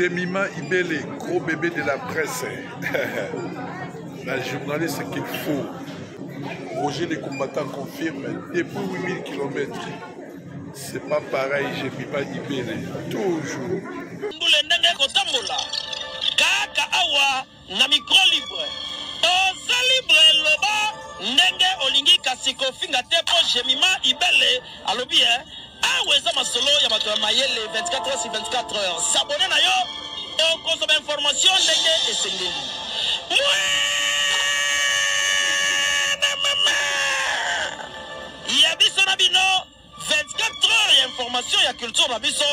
Jemima Ibele, gros bébé de la presse. la journaliste qu'il faut. Roger les combattants confirme depuis 8000 km. C'est pas pareil, Jemima Ibele. Toujours. Mbule ndenge kotambola kaka awa na micro libre oza libre loba ndenge olingi kasi kofinga te mpo Jemima Ibele alobi eh, awa eza masolo ya bato ya mayele 24 heures sur 24 heures s'abonner na yo okozwa ba information ndenge esengeli mwana mama ya biso na bino 24 heures ya information ya culture na biso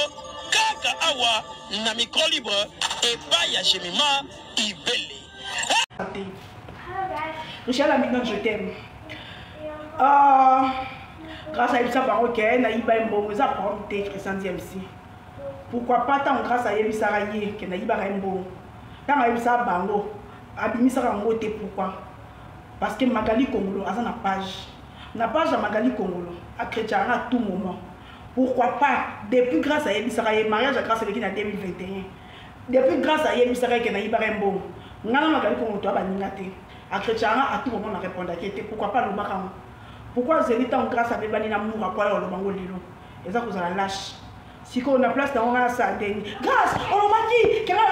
kaka awa na micro libre epai ya Jemima Ibele. Richard Lamignon, je t'aime. Euh, grâce à yebisa bango ke nayiba ye mbongo eza problème te Christian DMC. Pourquoi pas ntango grâce ayebisaka ye ke nayibaka ye mbongo ntango ayebisaka bango abimisaka yango te pourquoi parce que Magali Kongolo aza na page na page ya Magali Kongolo akretchaka nga à tout moment pourquoi pas depuis grâce ayebisaka ye mariage ya grâce eleki na 2021 depuis grâce ayebisaka ye ke nayibaka ye mbongo nga na Magali Kongolo toya baninga te akretchaka nga à tout moment na répondaki ye te pourquoi pas alobaka yango pourquoi azeli ntango grâce abebani na mura po aya oloba ngo lelo eza kozala lâche sikoyo na place nango nga nasala ndenge grâce olobaki kenga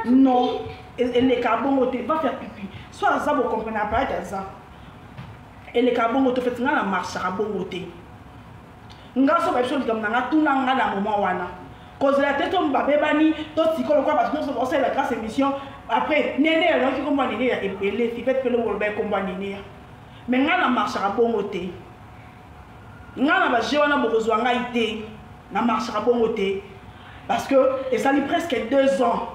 non eleka bongo te va faire pipi so aza bocomprene apayaki aza eleka bongo te feti nga na marchaka bongo te nga so bayebiso likambo na nga tuna nga na moment wana kozela te to babebani to sikoyo lokola bato nyonso baosalela grâce émission après nene ya nayoki kombo ya nene ya ebele fivete mpe lokoloba ye kombo ya nene ya mais nga na marchaka bongo te nga na ba jeu wana bokozwa ngai te na marchaka bongo te parce que esali presque deux ans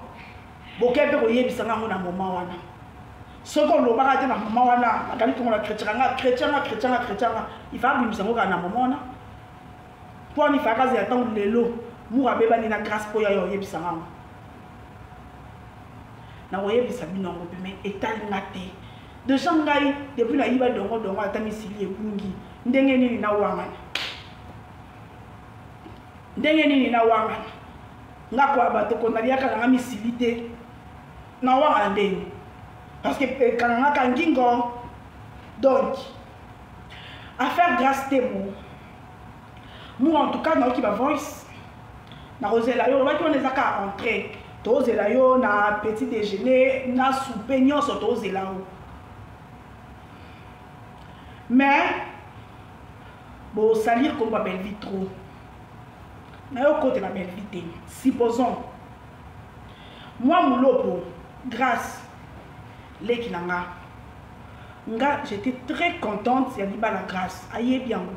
boke mpe koyebisa nga yango na moment wana soki olobaka te na moment wana nakali kongola chrétien nga chrétien nga chrétien nga chrétien nga ifa abimisa yango kaka na moment wana mpo wana ifaka azela ntango lelo mura abebani na grâce mpo ya yo oyebisa nga yango nakoyebisa bino yango mpe mai etali nga te Dejà ngai depuis nayiba dongo dongo ata misili ebungi ndenge nini nawangana ndenge nini nawangana nga kwa bato ko naliaka nanga misili te nawangana ndenge parce que ekangangaka ngingo donc affaire grâce temo mu en tout cas nayoki ba voice nakozela yo olobaki wana eza kaka entrée tozela yo na petit déjeuner na soupe nyonso tozela yo mais bosalir kombo ya bellevie trop nayo kotela bellevie te supposons mwa mulopo grâce leki na nga nga j'étais très contente ya libala grâce ayebi yango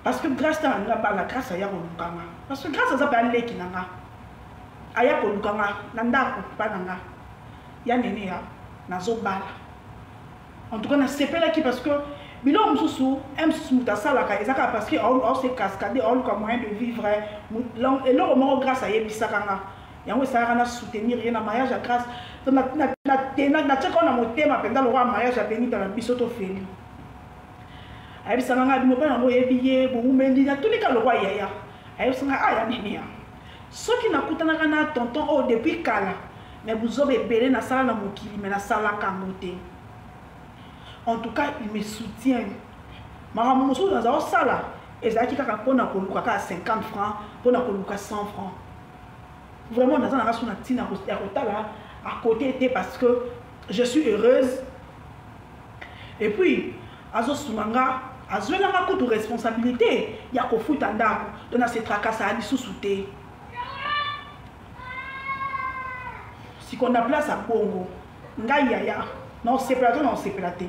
parce que grâce ntango nga bala grâce aya koluka nga parce que grâce aza mpe aleki na nga aya koluka nga na ndako mpa na nga ya nene ya nazobala en tout cas nasepelaki parce que biloko mosusu un mosusu moto asalaka eza kaka parce que aose cascade aoluka moyen de vivre eloko moko grâce ayebisaka nga yango esalaka na soutenir ye na mariage ya grâce natiaka na motema mpenza lokola mariage ya benita na biso to feli ayebisaka ngai mobali yango oyebi ye bowumeli natunika lokwa yaya ayebisa ngai aya ah, nini ya soki nakutanaka na tonton oyo depuis kala me buzoba ebele nasala na mokili me nasalaka yango te en tout cas il me soutient makambo mosusu naza kosala ezalaki kaka mpo na koluka kaka 50 francs mpo na koluka 100 francs vraiment naza nanga so na ntina ya kotala à côté te parce que je suis heureuse et puis azosunga nga azwela nga kutu responsabilité ya kofuta ndako to na se trakasa lisusu te siko na place ya bongo ngai yaya naosepela to naosepela te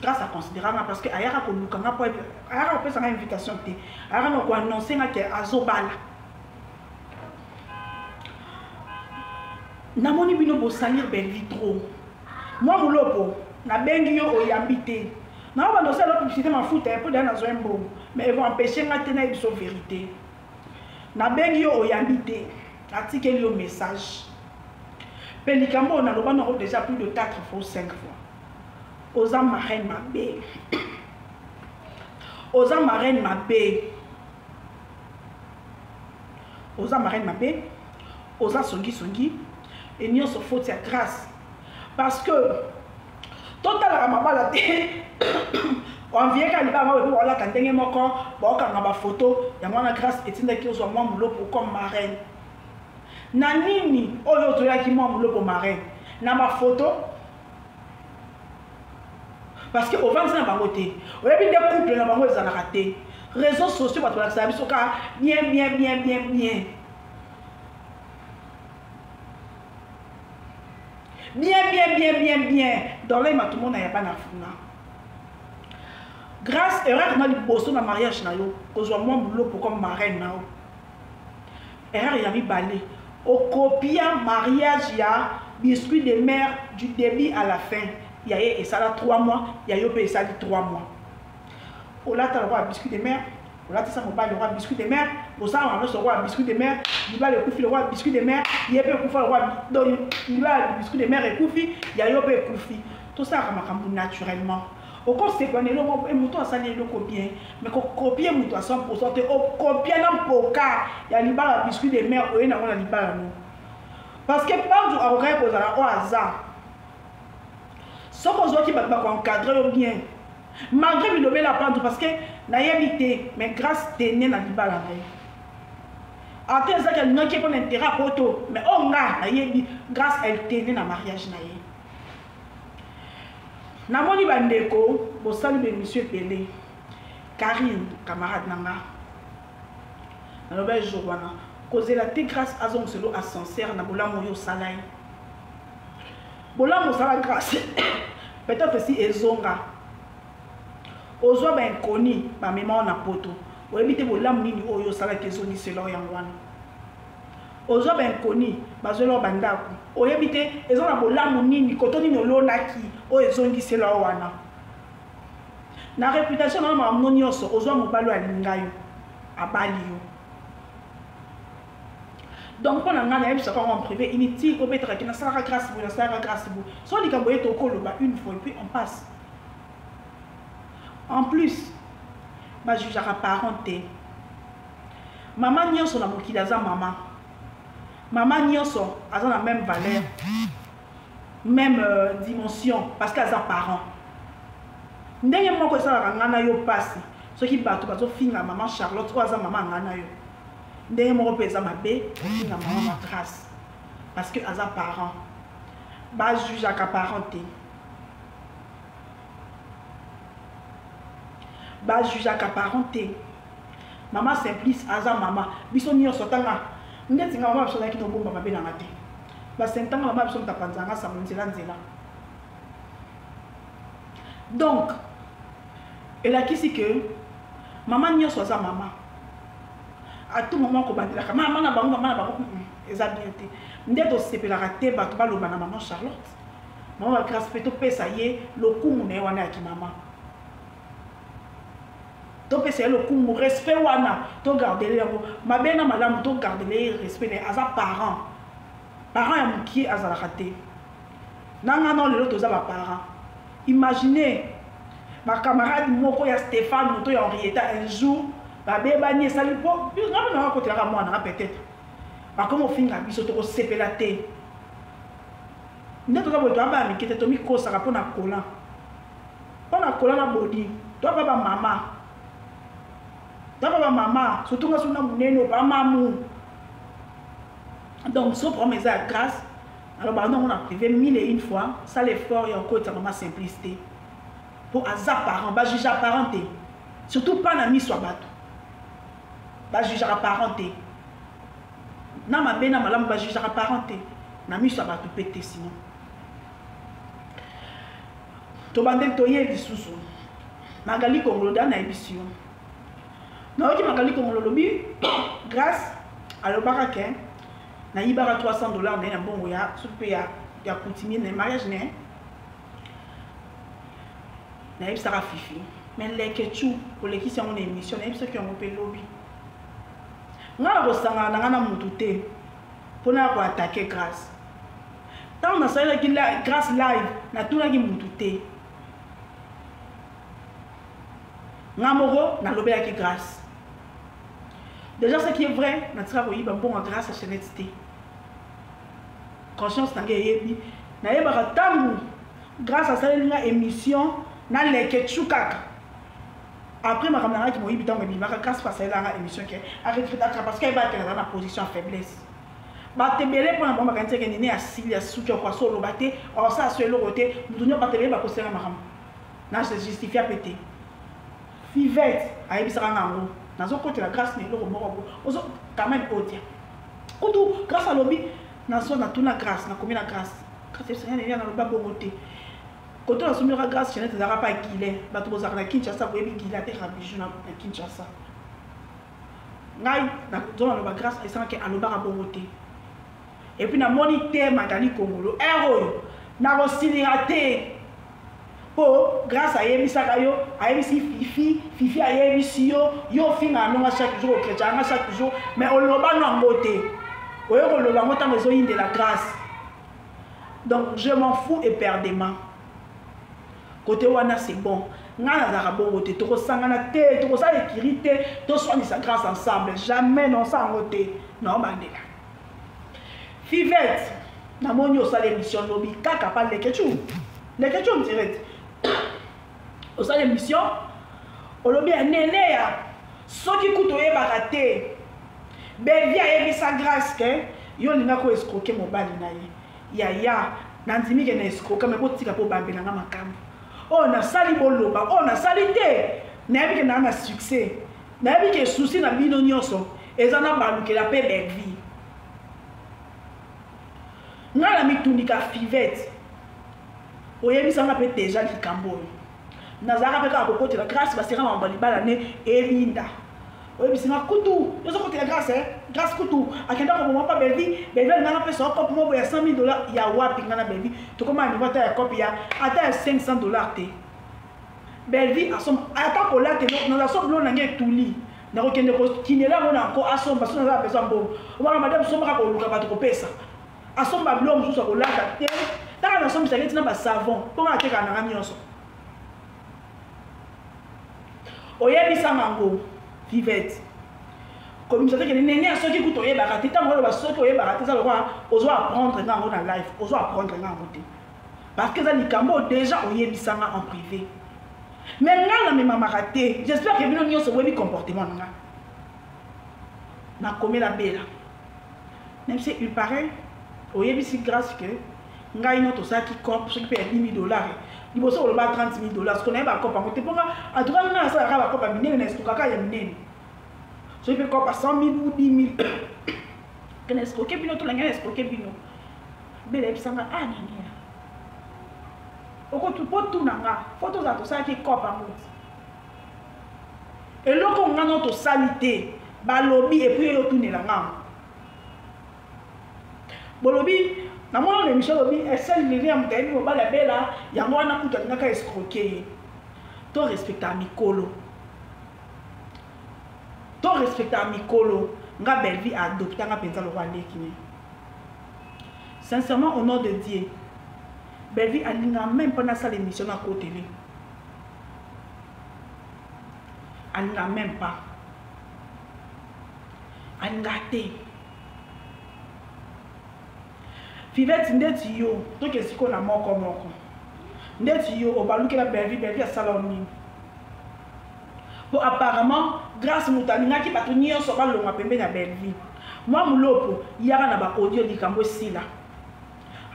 grâce à considéra nga parce que ayaka koluka nga po ayaka kopesa nga invitation te ayaka na koannonce nga ke azobala namoni bino bosalir bellevie trop mwa mulopo nabengi yo oyambi te nao banda osala publicité mafuta ya mpo deya nazwa mbongo mais evo empêche nga te nayebi so vérité nabengi yo oyambi te natikeli yo message mpe likambo oyo naloba nango déjà plus de 4 fois ou 5 fois oza marraine mabe oza marraine mabe. Oza marraine mabe, oza songi songi et nyonso faute ya grâce. Parce que totalaka mabala te oenvieka libala moko epo balata ndenge moko baokanga bafoto yango wana grâce etindaki ozwa mwa molopo comme marraine na nini oyo ozoyaki mwa molopo marraine na bafoto parce que ovandisi na bango te oyebi nde couple na bango ezalaka te réseaux sociaux bato balakisaka biso kaka bien bien bien bien bien bien bien bien bien bien dans l'œil matumona ya bana funa grâce erreur na liboso na mariage na yo kozwa mwa molopo comme marraine na yo erreur ya mibale okopia mariage ya biscuit de mer du début à la fin ya ye esala 3 mois ya yo mpe esali 3 mois olata lokola biscuit de mer olatisa mobali lokola biscuit de mer bosala bango nyonso lokola biscuit de mer libala ekufi lokola biscuit de mer ye mpe ekufa lokola donc libala biscuit de mer ekufi ya yo mpe ekufi tosalaka makambo naturellement okosepela na eloko eh, moto asali eloko bien mais kokopie moto a 100 te okopia na mpoka ya libala biscuit de mer oye nango na libala no parce que panzu akokaki kozala oyo aza soki ozwaki bato bakoencadre yo bien malgré bilobela panzu parce que nayebi te mais grâce tene na libala na ye ata ezaki alingaki ye mpo na intérêt ya poto mais oyo nga nayebi grâce elle tene na mariage na ye namoni bandeko bosali bemission ebele karine camarade na nga naloba jour wana kozela te grâce azongiselo ascenseur na bolamu oyo osala ye bolamu osala grâce peut-être si ezonga ozwa bainconi bamema na poto oyebi te bolamu nini oyo osalaki ezongiselo yango wana ozwa bainconi bazwela yo bandako oyebi te eza na bolamu nini koto nini olonaki oyo ezongisela yo wana na réputation na makambo nyonso ozwa mobali oyo alinga yo abali yo donc mpo na ngai nayebisaka yango en privé inutile obetaka ke nasalaka grâce boye nasalaka grâce boye so likambo ye tokoloba une fois et puis on passe en plus bajugeaka parent te mama nyonso na mokili aza mama mama nyonso aza na même valeur même euh, dimension parce que aza parent ndenge moko esalaka ngai na yo mpasi soki bato bazofinga mama charlotte oyo aza mama ngai na yo ndenge moko mpe eza mabe kofinga mama ma grâce parce que aza parent bajugeaka parent te bajugeaka parent te mama simplice aza mama biso nyonso tanga ndeti nga mama biso azalaki nobomba mabe nanga te basentanga mama biso moto apanza nga sango nzela nzela donc elakisi ke mama nyonso aza mama à tout moment kobandelaka mama na bango mama na bango eza bien te nde tosepelaka te bato baloba na mama charlotte mama bagrace mpe topesa ye lokumu na ye wana ya kimama topesa ye lokumu respect wana togardele yango mabe na malamu togardele ye respect na ye aza parent parent ya mokie azalaka te na nga nao lelo toza baparent imagine bacamarade moko ya stéphane moto ya henrietta un jour babebani esali mpo nga mpe nanga kotelaka mwana nga peut-être bakomi ofinga biso tokosepela te nde toza boye toya bana mike te tomikosaka mpo na kola mpo na kola na bodi toya pa bamama toya pa bamama surtout nga suna monene bamamu donc so problème eza ya grâce alobaka nango na privé mille et une fois sala effort ya kokotisa mama simplicité mpo aza parent bajuge parent te surtout pas na miso ya bato bajugeaka parent te na mabe na malamu bajugeaka parent te na miso ya bato mpe te sinon tobandeli toye lisusu magali kongolo da nayebisi yo nayoki magali kongolo olobi grâce alobaka ke nayibaka 300 dollars na ye na mbongo ya soki mpe ya, ya coutumier na mariage na ye nayebisaka fifi mais leke chu olekisi yango na émission nayebisaki yango mpe lobi ngai nakosangana na ngai na motu te mpo naya koatake grâce ntango nasalelaki grâce live natunaki motu te ngai moko nalobelaki grâce. Déjà ce qui est vrai, natika koyiba mbongo grâce à chaînette te. Conscience na ngai eyebi. Nayebaka ntango grâce asaleli nga émission na leketchou kaka. Après makambo na ngai kimoyibi ntango ebimaka grâce mpe asalela nga émission ke aregretaka parce que ayebaka ke naza na position ya faiblesse. Bato ebele mpo na bango bakanisi eke nene asili asuki akoka oloba te akosala so eloko te moto nyonso bato ebele bakosenga makambo na justifia mpe te. Fivette ayebisaka nga yango nazokotela grâce na eloko moko ozo quand même odia kutu grâce alobi nazo natuna grâce nakomi na grâce grâce ayebisaka nene naloba bongo te koto nasombelaka grâce chainette ezalaka pa guilin bato bozalaka na kinshasa boyebi guilin atekaka bijou na kinshasa ngai nazo naloba grâce ayebisaka ke alobaka bongo te epuis namoni te magali kongolo heure oyo nakosilika te mpo grâce ayebisaka yo ayebisi fifi fifi ayebisi yo yo ofingaka ndonga chaque jour okretchaka nga chaque jour mais oloba no yango te oye koloba yango ntango ezoyindela grâce donc je m'en fous eperdement kote wana c'est bon ngai nazalaka bongo te tokosangana te tokosala ekiri te toswanisa grâce ensemble jamais nosa yango te naobandela Fivette, namoni osala émission lobi kaka pa Leketchou. Leketchou on dirait. Osala émission olobi ya nene ya soki kutu oyebaka te. Bellevue ayebisa Grace ke yo olinga ko escroquer mobali na ye. Yaya, nandimi ke na escroquer mais botika ko bambela nga makambo. Oyo nasali boloba, oyo nasali te. Nayebi ke naa na succès. Nayebi ke souci na bino nyonso eza na balukela pe Bellevue. Nga na mitundika Fivette. Oyebisa nga pe deja likambo oyo. Nazalaka pe kaka kokotela Grace baseka makambo ya libala ne ebinda. Oyebisi nga kutu ozo kotela Grace eh? Grace kutu akenda koboma pa Bellevue, Bellevue alingaka apesa yo cope moko ya 100 000 dollars ya wapi nga na Bellevue tokoma na niveau ata ya cope ya ata ya 500 dollars te. Bellevue asomba ata kolata eloko naza so biloko na ngai etuli nakokende kokinela yango na nko asomba so naza na besoin mbongo obaka madame sombaka koluka bato kopesa asomba biloko mosusu akolata te taka nasombisaki ntina basavon mpo nga natekaka nanga nyonso oyebisanga yango vivete kobimisa te kende nene ya soki kutu oyebaka te ntango oloba soki oyebaka te eza lokola ozo apprendre nga yango na life ozo apprendre nga yango te parce que eza likambo oyo déjà oyebisa nga en privé mais nga namemamaka te j'espère que bino nyonso boyebi comportement na nga nakomela bela même si il paraît oyebisi grâce que ngai no tosalaki cop soki mpe ya 10 000 dollars liboso koloba 30 000 dollars soki naye bacope yango te mpo nga en tout cas ngai nasalaka bacope ya minene na esukaka ya minene soki mpe cope ya 100 000 ou 10 000 kena escroke bino tolanga na escroke bino Bella yebisa nga ah nini ya okotu po tuna nga fo tozala tosalaki cop yango ti eloko nga no tosali te balobi epuis yo otunela nga yango bolobi namona na émission olobi esali lili ya moto ayebi mobali ya bela yango wana kutu alingaka escroke ye to respectaka mikolo to respectaka mikolo nga bellevie adopta nga mpenza lokola leki ne Sincèrement au nom de Dieu, Bellevue alinga même pas nasala émission na kotele. Alinga même pas. Alinga te. Fivette ndeti yo toke siko na moko moko. Ndeti yo obalukela Bellevue, Bellevue asala yo nini? Po apparemment Grace mutu alingaki batu nionso balongwa pembeni ya Bellevue. Mwa mulopo yaka na ba audio likambo esila.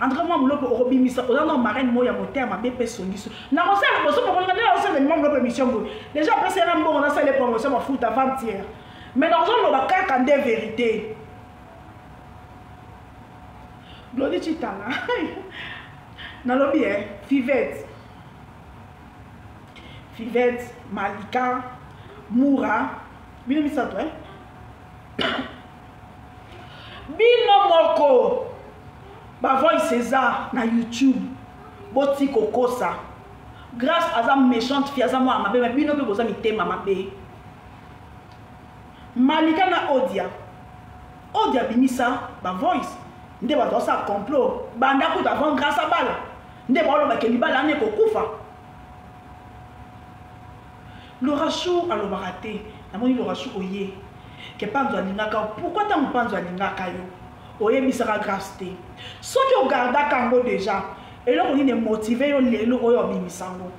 En tout cas mwa mulopo okobimisa oza na marraine moko ya motema mabe pe songiso. Nakosala boso bokolinga nde nakosala mwa mulopo émission boye. Déjà apesi nga mbongo nasala promotion mafuta avant-hier. Mais nazoloba kaka nde verite. Glody Chitala. Nalobi eh, Fivette. Fivette, Malika, Moura, bino misato eh? bino moko ba voice eza na YouTube boti kokosa Grâce aza méchante fille aza mwana mabe mais bino mpe boza mitema mabe Malika na Odia Odia abimisa ba voice nde bato basala complot banda kutu avant Grâce abala nde baoloba ke libala wana ekokufa Laura Chou alobaka te namoni Laura Chou oye. Ke Panzo alingaka yo. Pourquoi tango Panzo alingaka yo? Oyebisaka Grace te. Soki ogardaka yango deja, eloko nini emotive yo lelo oyo obimisa yango?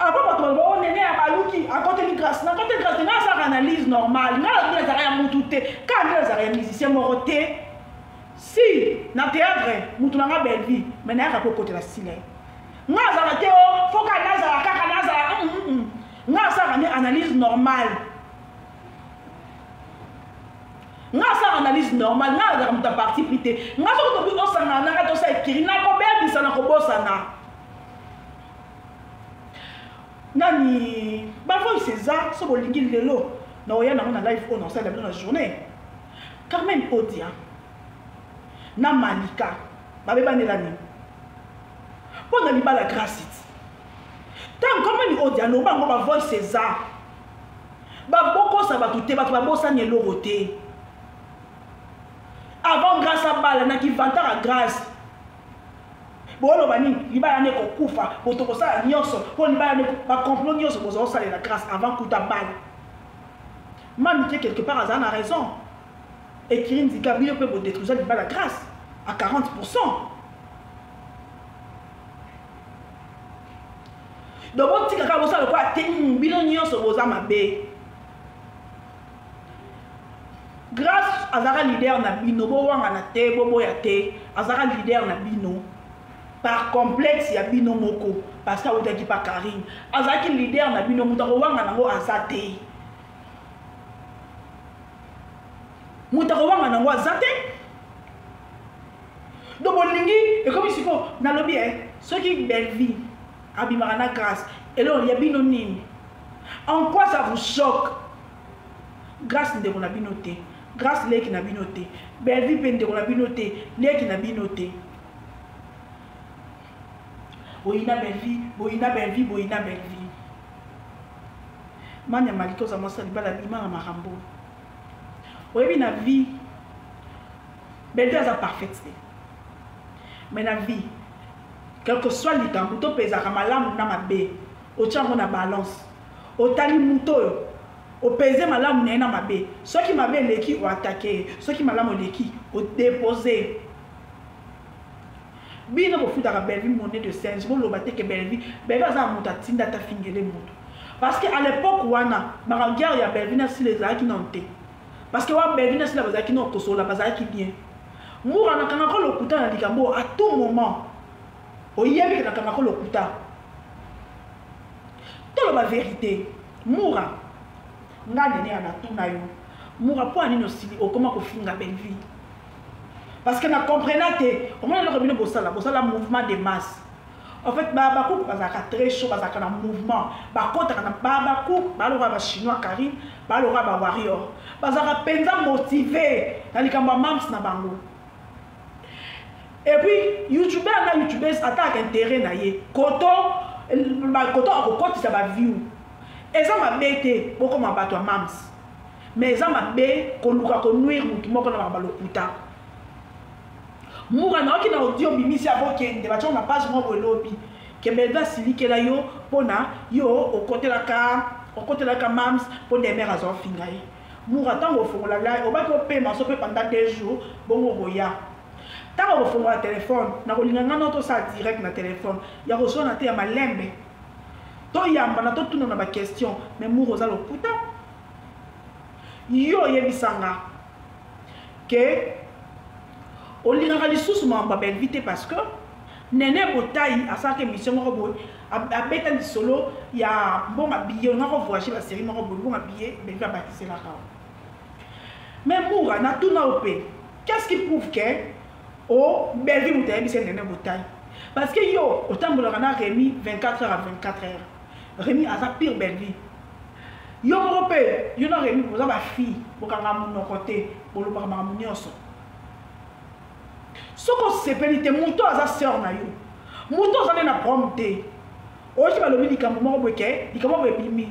Après bato baloba o oh, nene ya baluki akoteli Grace. Nakoteli Grace te, ngai asalaka analyse normale. Ngai nalobi nazalaka ya mutu te. Kaka nde nazalaka ya musicien moko te. Si na théâtre mutu na nga Bellevue, mais nayaka kokotela Sila. Ngai azalaka te o oh, faut kaka nazala kaka nazala. Ngai asalaka nde analyse normale. Nga asala analyse normale, nga azalaka moto ya parti pris te. Nga soki tobi osangana na nga tosala ekiri, nakobebisa nakobosana. Nani ba voice eza so bolingi lelo na oya nango na live oyo nakosalela bino na journée. Carmen Odia na Malika babebanela nini? Mpo na libala Grace. Ntango Carmen Odia aloba yango ba voice eza. Babokosa bato te, bato babosani eloko te. Avant Grace abala na kivantara Grace. Boloba nini? Libala nde kokufa, boto kosala nyonso mpo libala nde ba complot nyonso boza kosalela Grace avant kuta bala. Mamike quelque part azala na raison. Ekiri nzika bino mpe bodetruisa libala Grace à 40%. Donc botika kaka bosala lokola te hmm, bino nyonso boza mabe. Grace azalaka leader na bino, bowangana te, boboya te, azalaka leader na bino par complexe ya bino moko parce que awutaki pa Karine, azalaki leader na bino, moto akowangana yango aza te, moto akowangana yango aza te. Donc bolingi ekomi sikoyo nalobi eh, soki Bellevue abimaka na Grace eloko ya bino nini? En quoi ça vous choque? Grace ndeko na bino te, Grace leki na bino te, Bellevue pe ndeko na bino te, leki na bino te. Boyina Bellevue, boyina Bellevue, boyina Bellevue. Mania Malika oza mwasi ya libala bima na makambo. Oyebi na vie Bellevue aza parfaite te. Mais na vie quel que soit likambo to pezaka malamu na mabe, otia yango na balance. Otali moto oyo opeze malamu na ye na mabe. Soki mabe eleki o attaquer ye, soki malamu eleki o deposer. Bino bofutaka Bellevue monnaie de singe, boloba te que Bellevue, Bellevue aza na moto atinda ata fingele moto. Parce que à l'époque wana, ba guerre ya Bellevue na Sila ezalaki nanu te. Parce que wa Bellevue na Sila bazalaki nanu kosolola, bazalaki bien. Mura nakangaka lokuta na likambo à tout moment. Oyebi ke nakangaka lokuta. Toloba verite. Mura, nga nene ya natuna yo. Mura po nini osili okoma kofinga Bellevue? Parce que na comprena te. Omona eloko bino bosala, bosala mouvement de masse. En fait, ba bakouk bazalaka très chaud, bazalaka na mouvement. Bakotaka na ba bakouk, ba lokola ba chinois Karine, ba lokola ba warrior. Bazalaka penza motivé na likambo ya mams na bango. Et puis, youtubeur na youtubeuse ataka intérêt na ye. Koto, ba koto akokotisa ba view. Eza mabe te bokoma bato ya mams. Mais eza mabe koluka ko nuire mutu moko na makambo ya lokuta. Mura nayoki na audio obimisi avo okende batia na page moko boye lobi ke Bellevue asilikela yo pona yo okotelaka okotelaka mams po Demeure azo finga ye. Mura tango ofongola live obaki opema so pe pendant 2 jours bongo okoya. Tango okofongola telephone nakolinga nga no tosala direct na telephone ya koswana te ya malembe toyambana totunana ba question mais Mura oza lokuta. Yo oyebisa nga ke olingaka lisusu makambo ya Bellevue te parce que Nene Botayi asalaka émission moko boye abeta lisolo ya mbongo ya billet olingaka voyager ba série moko boye mbongo ya billet Bellevue abakiselaka yo. Mais Mura natuna yo mpe qu'est-ce qui prouve que o Bellevue moto ayebisi Nene Botayi? Parce que yo otambolaka na Rémi 24 heures à 24 heures. Rémi aza pire Bellevue. Yo moko pe, yo na Remy boza ba fille, bokangaka munoko te, bolobaka makambo nionso. Soki osepeli te, mutu oyo aza sœur na yo, mutu oyo aza nde na problème te. Oyoki balobi likambo moko boye ke likambo moko boye ebimi.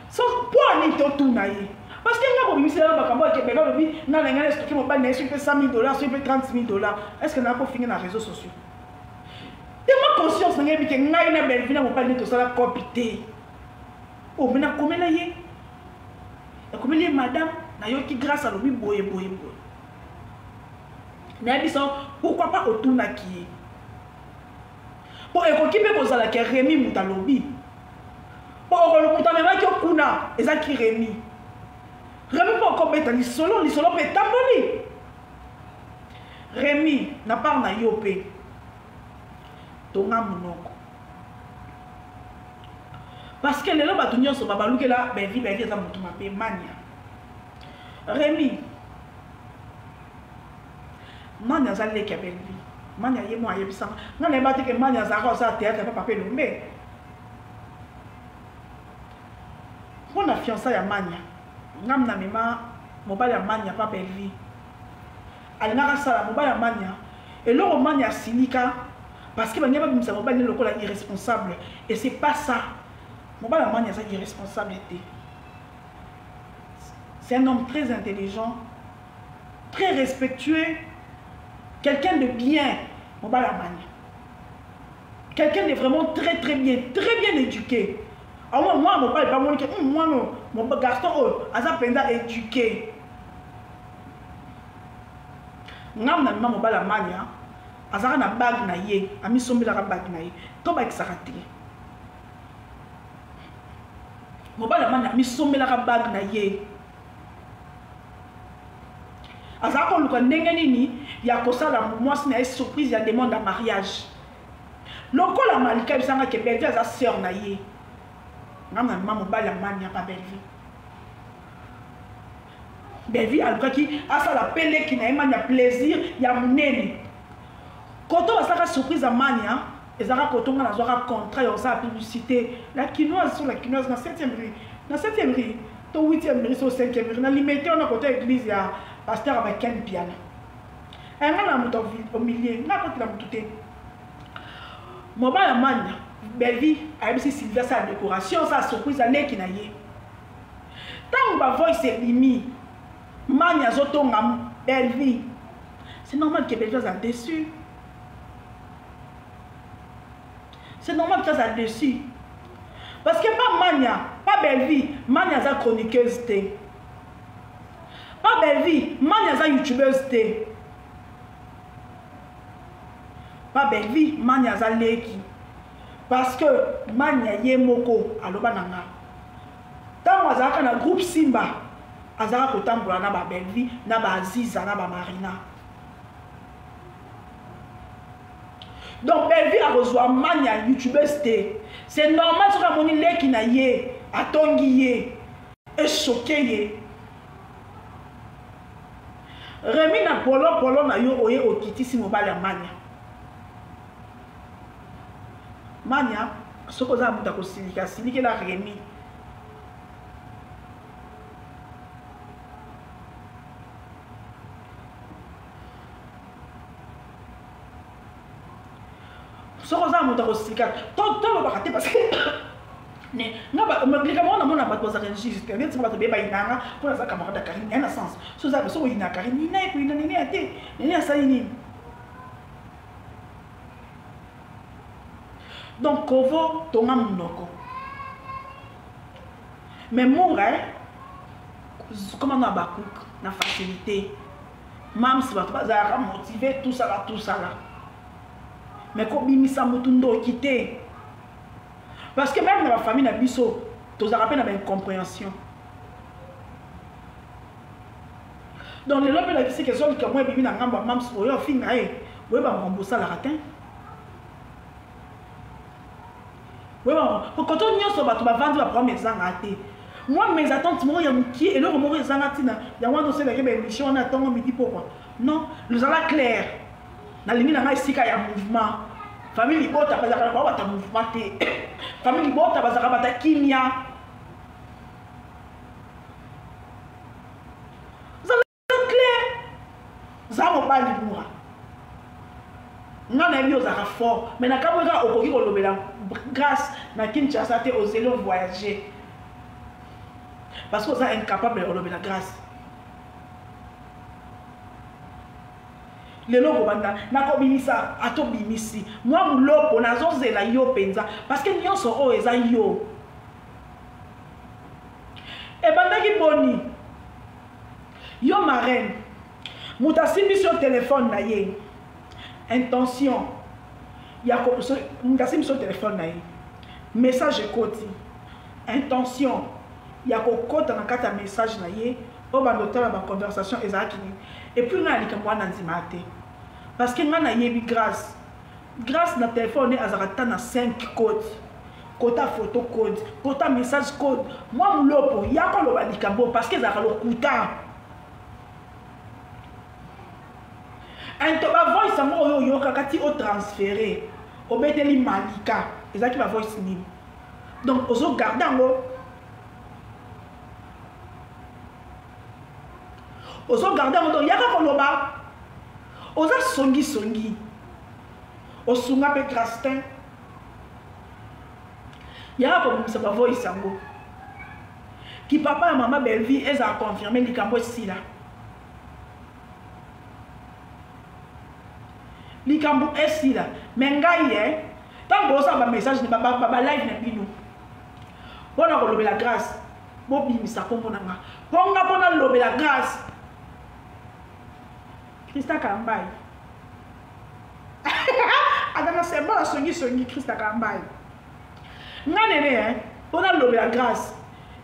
So po ya nini totuna ye? Parce que nga bobimisela nga makambo ya ke Bella alobi nga na ngai na escroquer mobali na ye soki pe 100 000 dollars, soki pe 30 000 dollars. Est-ce que nako finga na réseaux sociaux? Tellement conscience na ngai yebi ke ngai na Bellevue na mobali nde tosala copie te. Oh, mais nakomela ye. Nakomeli ye madame. Nayoki Grâce alobi boye boye boye. Nayebisa yo pourquoi pas otunaki ye. Po ekoki mpe kozala ke Remy moto alobi. Po moto amemaki yo kuna ezaki Remy. Remy mpe okobeta lisolo, lisolo mpe etamboli. Remy, na part na yo mpe tonga monoko. Parce que lelo bato nyonso babalukela Bellevue, Bellevue aza moto mabe mania. Remy, Mania aza leki ya Bellevue. Mania ye mo ayebisaka nga nayeba te ke Mania azalaka kosala théâtre pa papa Elombe. Mpo na fiançailles ya Mania, nga na mema mobali ya Mania pa Bellevue. Alingaka asala mobali ya Mania eloko Mania asilika parce que balingi babimisa mobali ne lokola irresponsable et c'est pas ça. Mobali ya Mania aza irresponsable te. C'est un homme très intelligent, très respectueux, quelqu'un de bien, mobali ya Mania. Quelqu'un de vraiment très très bien, très bien éduqué. Awa mwana mobali bamoni ke mwana mon garçon oyo aza mpenza éduqué. Ngam na mema mobali ya Mania azalaka na bague na ye, amisombelaka bague na ye, tobakisaka te. Mobali ya Mania amisombelaka bague na ye, azalaka koluka ndenge nini ya kosala mwasi na ye surprise ya demande ya mariage. Lokola Malika ayebisanga ke Bellevue aza sœur na ye, ngam na mema mobali ya Mania pa Bellevue. Bellevue alukaki asala pe leki na ye Mania plaisir ya monene. Koto basalaka surprise ya Mania ezalaka koto nga nazwaka contrat ya kosala publicité la kinoise sur la kinoise na 7e rue, na 7e rue to 8e rue so 5e rue na limete wana koto ya église ya pasteur ya Ken Piana. Nga na moto au milieu nga akotela moto te. Mobali ya Mania Bellevue ayebisi Sylvia asala décoration, asala surprise ya leki na ye. Ntango ba voice ebimi, Mania azotonga Bellevue. C'est normal que Bellevue aza déçu. C'est normal que aza déçu. Parce que pas Mania, pas Bellevue, Mania aza chroniqueuse te. Pas Bellevue, Mania aza youtubeuse te. Pas Bellevue, Mania aza leki. Parce que Mania ye moko aloba na nga. Tango azalaka na groupe Simba, azalaka kotambola na ba Bellevue, na ba Aziza, na ba Marina. Donc Bellevue akozwa Mania youtubeuse te. C'est normal soki amoni leki na ye, atongi ye, echoke ye. Remy na polo polo na yo oye okitisi mobali ya Mania. Mania soki oza moto akosilika, silikela Remy. Soki oza moto akosilika, tolobaka te parce que nga likambo wana namona bato bazalaka injuste te. Neti bato beye bayinanga mpo naza camarade ya Karine, ya na sens. So oza soki oyina Karine, nina ye koyina nene ya te, nene asali nini? Donc kovo tonga monoko. Mais Moura, comment na bakouk na facilité. Mams bato bazalaka motivé tout ça là, tout ça là. Mais kobimisa mutu ndoki te. Parce que même dans la famille na biso, tozalaka pe na ba incompréhension. Donc lelo pe lakisi ke zoli kamwe bimi na ngambo ya mams oyo afinga ye, oyeba makambo osalaka te. Oyeba koto nyonso bato bavandi ba problème ezanga te. Moi mes attentes moko ya mokie eloko moko ezanga ntina yango wana osalaki ba émission wana ya ntongo midi pokwa. Non, nous allons clair. Nalingi na ngai esika ya mouvement. Famille libota bazalaka na bango bata mouvement te. Famille libota bazalaka bata kimia. Zala clair. Za mobali mura. Nga nayebi ozalaka fort, mais nakamwe kaka okoki kolobela grâce na Kinshasa te, ozeli voyager. Parce que oza incapable ya kolobela grâce. Lelo kobanda nakobimisa ata obimisi mwa mulopo nazozela yo mpenza parce que nyonso oyo eza yo. Ebandaki boni? Yo marraine, moto asimbisi yo telefone na ye, intention ya ko moto asimbisi yo telefone na ye, message ekoti, intention ya kokota na kati ya message na ye oyo banda otala ba conversation ezalaki nini. Et puis ngai na likambo wana nandimaka te parce que ngai nayebi Grace. Grace na telefone ne azalaka ata na 5 code, kota photo code, kota message code. Mwa mulopo ya koloba likambo parce que ezalaka lokuta. Into ba voice yango oyo oyokaka ti o transférer obeteli Malika ezalaki ba voice nini? Donc ozo garder yango, ozo garder yango, donc yaka koloba oza songi songi, osunga pe Grace te, yaka kobimisa ba voice yango ki papa ya mama Bellevue ezala confirme likambo esila. Likambo esila. Mais ngai eh, ntango bozosala ba message ba, ba, ba, ba live na bino mpo na kolobela Grâce, bobimisa nkombo na nga mpo nga mpo nalobela Grâce. Christa Kalambayi aza na symbole ya songisongi. Christa Kalambayi, nga nene eh, mpo nalobela Grâce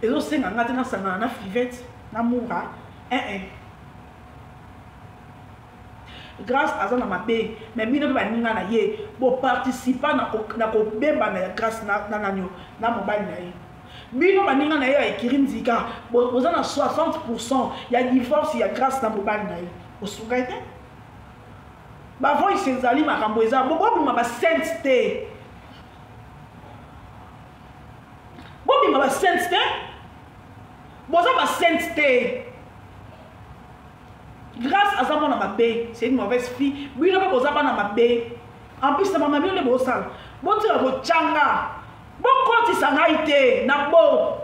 ezosenga nga te nasangana na Fivette na Mura eh, eh. Grâce aza na mabe, mais bino mpe baninga na ye boparticipa na kobebana ya Grâce na nani na mobali na ye. Bino baninga na ye ya ekiri nzika boza na 60% ya divorce ya Grâce na mobali na ye. Osunga ye te, ba voice ezali, makambo eza, bobima ba sainte te, bobima ba sainte te, boza ba sainte te. Grâce aza mwana mabe, c'est une mauvaise fille. Bino mpe boza bana mabe, en plus na mama bino nde bosala, botika kotyanga, bokotisa ngai te na bo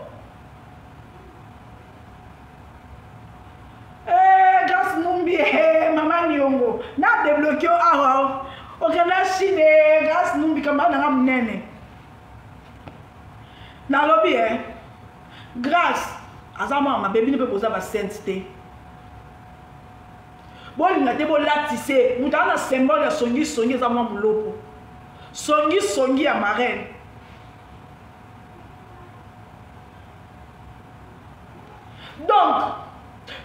eh, Grâce Mumbi eh, mama Niongo na débloqué yo awa okenda Chine. Grâce Mumbi kamba nanga monene, nalobi eh, Grâce aza mwana mabe, bino mpe boza ba sainte te, bolinga te, bolatise moto aza na symbole ya songisongi, eza mwa molopo songisongi ya marraine. Donc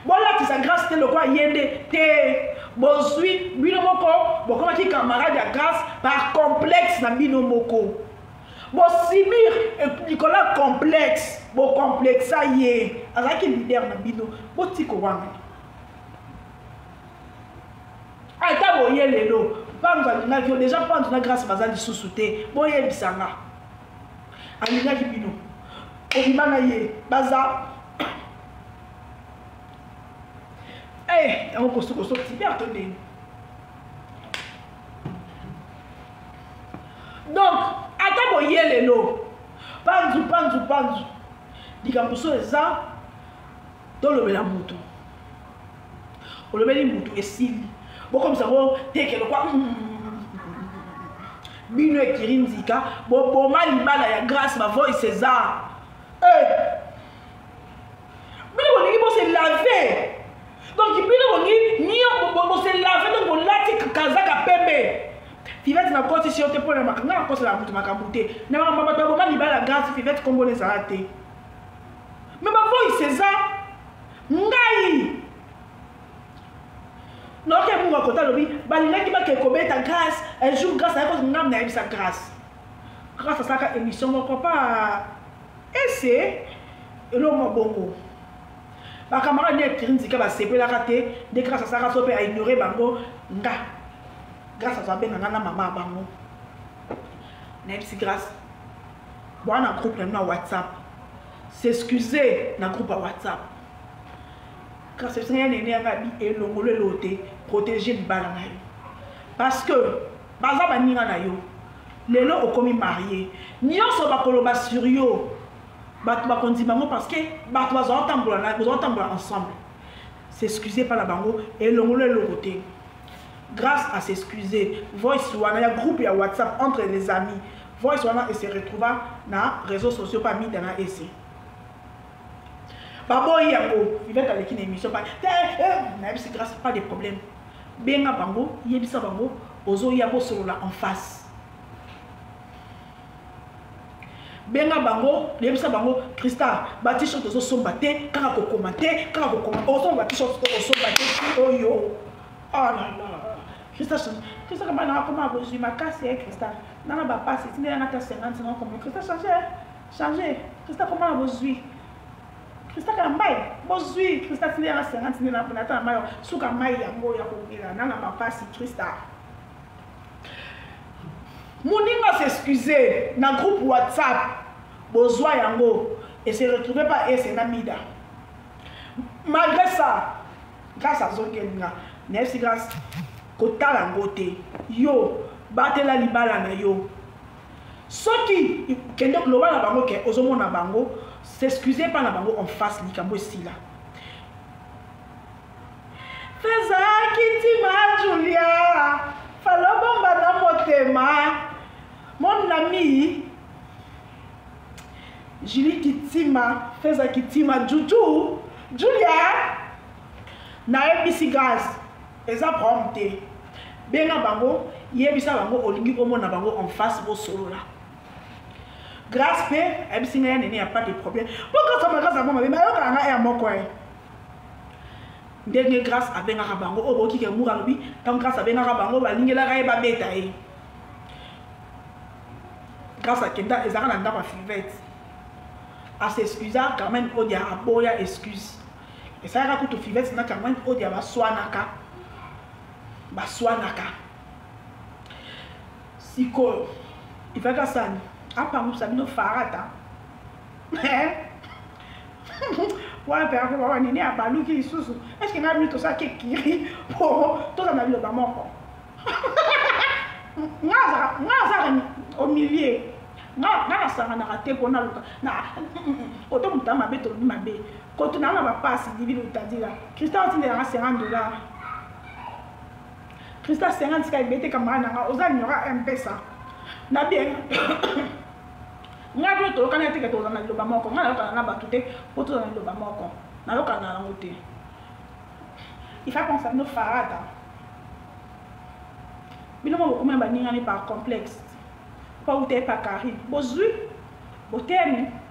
bolatisa Grâce te lokola ye nde te bozwi bino moko bokomaki camarade ya Grâce par complexe na bino moko, bosibir likolo ya complexe, bokomplexa ye, azalaki leader na bino, botika wana. Ata boye lelo Panzu alingaki yo deja, Panzu na Grâce baza lisusu te, boyebisa nga alingaki bino obima na ye baza eh, yango kosukoso tiber to ndeni. Donc ata boye lelo Panzu panzu panzu, likambo so eza tolobela mutu, olobeli mutu esili, bokomisa ngo teke lokwa bino ekiri nzika, boboma libala ya Grâce, ba voice eza eh. Bino bolingi bose lave, donc bino bolingi nio bose lave, donc bolati kazaka pembe. Fivette nakotisi yo te mpo na nga nakosela moto makambo te na makambo bato baboma libala ya Grâce. Fivette nkombo ezala te, mais ba voice eza. Ngai naoke mungu akota alobi balingaki bake kobeta Grâce un jour. Grâce ayako ngam nayebisa Grâce, Grâce asalaka émission moko pa ese eloko mwa bongo, bakamarade ne ekiri nzika basepelaka te nde Grâce asalaka so mpe aignore bango. Nga Grâce azo abenga nga na mama ya bango, nayebisi Grâce bwana groupe na bino ya WhatsApp, s'excuser na groupe ya WhatsApp. Grâce ebisinga ya nene yanga bi elongolo eloo te, protéger libala na yo parce que baza baninga na yo. Lelo okomi marie, nyonso bakoloba sur yo bato bakondima yango parce que bato bazotambola ensemble. S'excuser mpa na bango elongolo eloko te. Grâce à s'excuser, voice wana ya groupe ya WhatsApp entre les amis, voice wana e se retrouva na réseaux sociaux pa Mida na ese. Baboyi yango. Fivette aleki na émission pa te eh, nayebisi Grâce pas de problème. Benga bango, yebisa bango ozoya bosolola en face. Benga bango, yebisa bango Christa, ba t-shirt ozosomba te, kaka kokoma te, kaka kokoma. Osomba ba t-shirt osomba te oyo. Oh là là. Christa, Christa kama na akoma bozwi makasi eh Christa. Nana ba passe, tindela nga ta 50 nga koma. Christa changer, changer. Christa koma na bozwi. Christa Kalambayi bozwi Christa tindela nga 50 nde na ata na mayi suka mayi yango ya komela na na bapasi Christa moninga s'excuser na groupe WhatsApp bozwa yango et se retrouver pas ese na mida malgré ça grâce azongeli nga nayebisi grâce kotala yango te yo batela libala na yo Soki kende loba na bango ke ozomona bango s'excuser pa na bango en face likambo esila. Feza kitima Julia falobomba na motema mon ami Julie Kitima Feza Kitima Juju Julia nayebisi gaz eza problème te benga bango yebisa bango olingi omona bango en face bosolola grâce mpe ayebisi ngai ya nene ya pas de problème mpo grâce ama grâce yango mabe bayokaka ngai ya moko ye ndenge grâce abengaka bango oyo boyoki ke mura alobi ntango grâce abengaka bango balingelaka ye babeta ye grâce akenda ezalaka na ndako ya fivete asexcusa carmen odia aboya excuse Esalaka kutu Fivette na Carmen Odia baswanaka. Baswanaka. Sikoyo ifaki asani apangusa bino farata. Wana mpe akoloba nini abaluki lisusu. Est-ce que ngai bino tosalaki ekiri mpo tozala na liloba moko? Nga azalaka au milieu. Nga nasanganaka te mpo naluka. Oto moto ya mabe tolobi mabe. Koto na nga ba pasi dibi lutadila. Christian otindela nga 50 dollars. Christian 50 sika ebete camarade na nga oza numéro ya M-Pesa. Na bien. Nga bino toyokana te ke tozala na liloba moko. Nga nayokana na bato te po tozala na liloba moko. Nayokana na yango te. Il faut penser bino farata. Bino moko bokomi na baningani par complexe. Po uta epa Carine. Bozui. Botemi.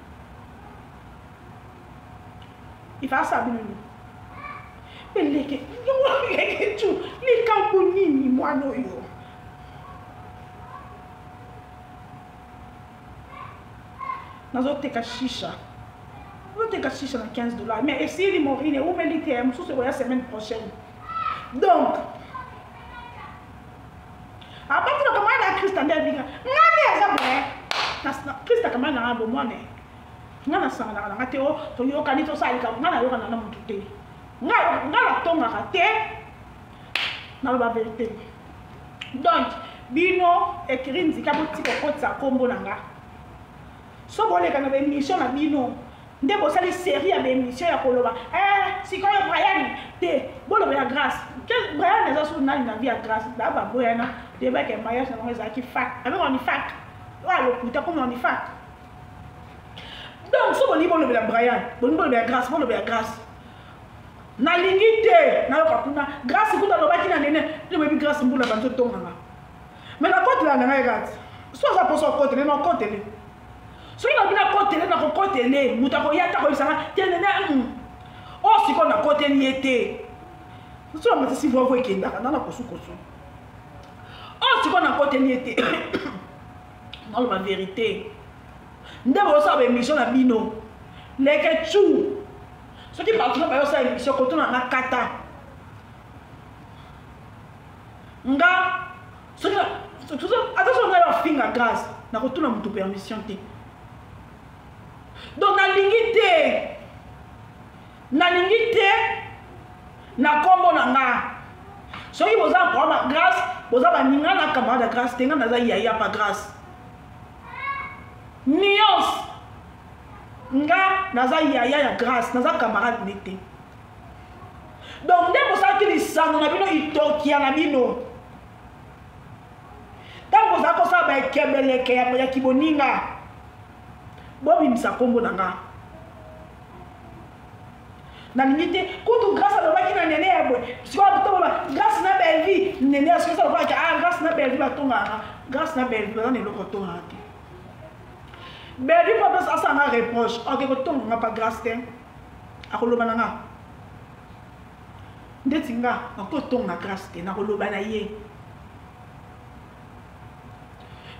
Ifasa bino nini? Mpe leke leke tu likambo nini mwana oyo? Nazoteka shisha nazoteka shisha na 15 dollars mais esili morine eumeli te mosusu ekoya semaine prochaine donc abati na kamana na krista nde abika nga nde aza boye krista kamana na nga bomwana Nga nasanganaka na nga te o oh, toyokani tosala likambo nga nayokana na motu te nga nga natongaka te naloba verité donc bino ekiri nzika botika kokotisa nkombo na nga so boleka na baémission na bino nde bosali série ya baémission ya koloba eh, sikoyo brian te bolobela grâce brian eza su nani na vie ya grâce ba baboyana toyebaki mariage na bango ezalaki fak abengaka ni fak oyo alokuta komona ni fak Donc soki bolingi bolobela Brian, bolingi bolobela Grace, bolobela Grace. Nalingi te nayoka kuna Grace kuta alobaki na nene, bino boyebi Grace mbula banzo tonganga. Mais nakotela na ngai kati. So aza poso akotele na okotele. Soki nalobi nakotele nakokotele, moto akoya ata koyebisa nga te nene mm. Oyo oh, sikoyo nakoteli ye te. Soki amatisi vovo ekendaka nana kosukosu. Oyo oh, sikoyo nakoteli ye te. Naloba verite. Nde bosala ba émission na bino. Leke chou. Soki bato na bayo sala émission kotuna nga kata. Nga soki ata soki ngai bafinga grâce nakotuna moto permission te. Donc nalingi te. Nalingi te na kombo na nga. Soki boza problème grâce, boza baninga na camarade ya grâce te nga naza yaya pa grâce. Nuance. Nga naza yaya ya grâce, naza camarade ne te. Donc nde bosalaki lisano na bino itokia na bino. Ntango bozala kosala baekebeleke ya kiboninga, bobimisa nkombo na nga. Nalingi te kutu Grâce alobaki na Nene ya boye. Sikoyo toloba Grâce na Bellevue, Nene ya sikoyo alobaki ah Grâce na Bellevue batongaka. Grâce na Bellevue baza na eloko tongaka te. Bellevue mpo apesa asala nga reproche, oke kotonga nga pa Grâce te. Akoloba na nga. Ndeti nga nakotonga Grâce te, nakoloba na ye.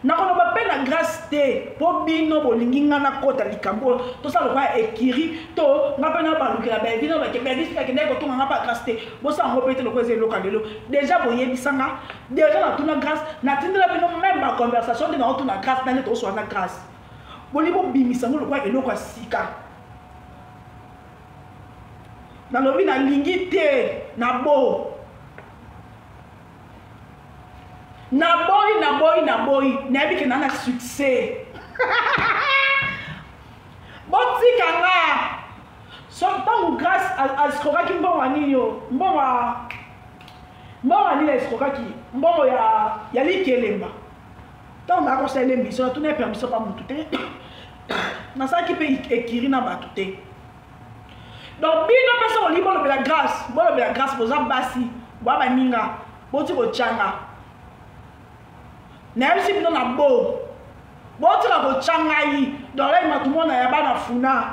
Nakoloba mpe na Grace te mpo bino bolingi nga nakota likambo oyo tosala lokola ekiri to nga mpe nabalukela Bellevue na bake Bellevue soki akendaki kotonga nga mpe Grace te bosala yango mpe te lokola eza eloko ya lelo deja boyebisa nga deja natuna Grace natindela bino meme ba conversation nde naotuna Grace na nde tokoswana na Grace bolingi bobimisa yango lokola eloko ya sika nalobi nalingi te na bo Naboyi naboyi naboyi nayebi ke na na succès botika nga so ntango grace escrokaki mbongo ya nini oyo mbongo ya mbongo ya nini escrokaki mbongo ya, ya likelemba ntango nayaka kosala emission natuna ye permission pa motu te nasalaki mpe ekiri na bato te donc bino mpe soki olingi bolobela grâce bolobela grâce boza basi boa baninga boti kotyanga nayebisi bino na bo botika kotya ngai dorel matumona ya bana funa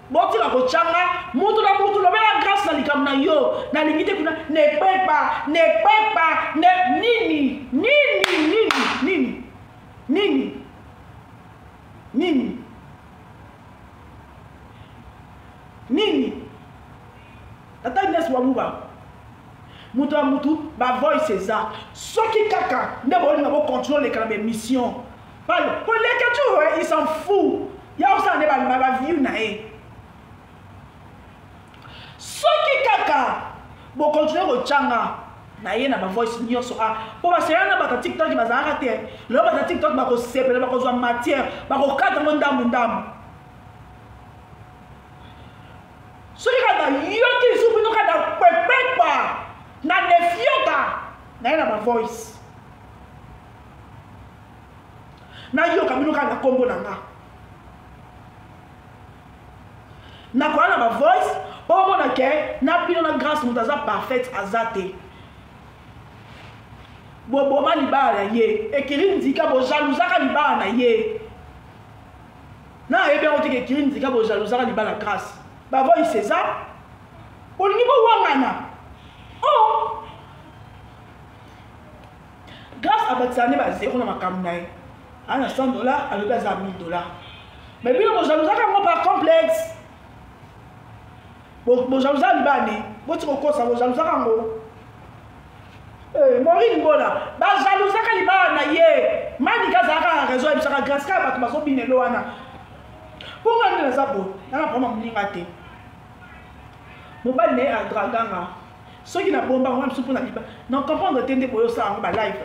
botika kotya nga mutu na mutu lobela grâce na likambo na yo nalingi te kuna nekpepa nekpepa ne nini nini nini nini nini Nini? Nini? Tata Ignace Wamuba. Moto ya mutu ba voice eza. Soki kaka nde bolinga bo continuer oleka na ba émission. Palo, koleka tu il s'en fout. Ya osala nde ba ba view na ye. Soki kaka bo continuer kotyanga na ye na ba voice nyonso a ah, mpo baseyana na bato ya tiktok bazalaka te lelo bato ya tiktok bakosepela bakozwa matière bakokata yango ndambu ndambu soki kaka nayoki lisusu bino kaka na kpekpekpa na nefioka na ye na ba voice nayoka bino kaka na nkombo na nga nakoya na ba voice mpo omona ke na bino na grâce moto aza parfaite aza te boboma libala na ye ekiri ndika bojalousaka libala na ye na ayebi yango te ke ekiri ndika bojalousaka libala grâce bavoice eza bolingi bowangana o oh! Grâce abakisaka nde ba zero na makambo na ye. Ana 100 dollars, alobi aza 1000 dollars. Mais bino bojalousaka yango par complexe. Bojalousaka libala ne, boti kokosa bojalousaka yango. Eh, Maureen Bola, bajalousaka libala na ye. Manika azalaka na raison ayebisaka grâce kaka bato bazobinelo wana. Mpo nga nde naza boye, nana vraimen moninga te. Mobali na ye adraganga. Soki na bomba yango wana mosusu mpo na liba na comprendre te nde boye osala yango ba live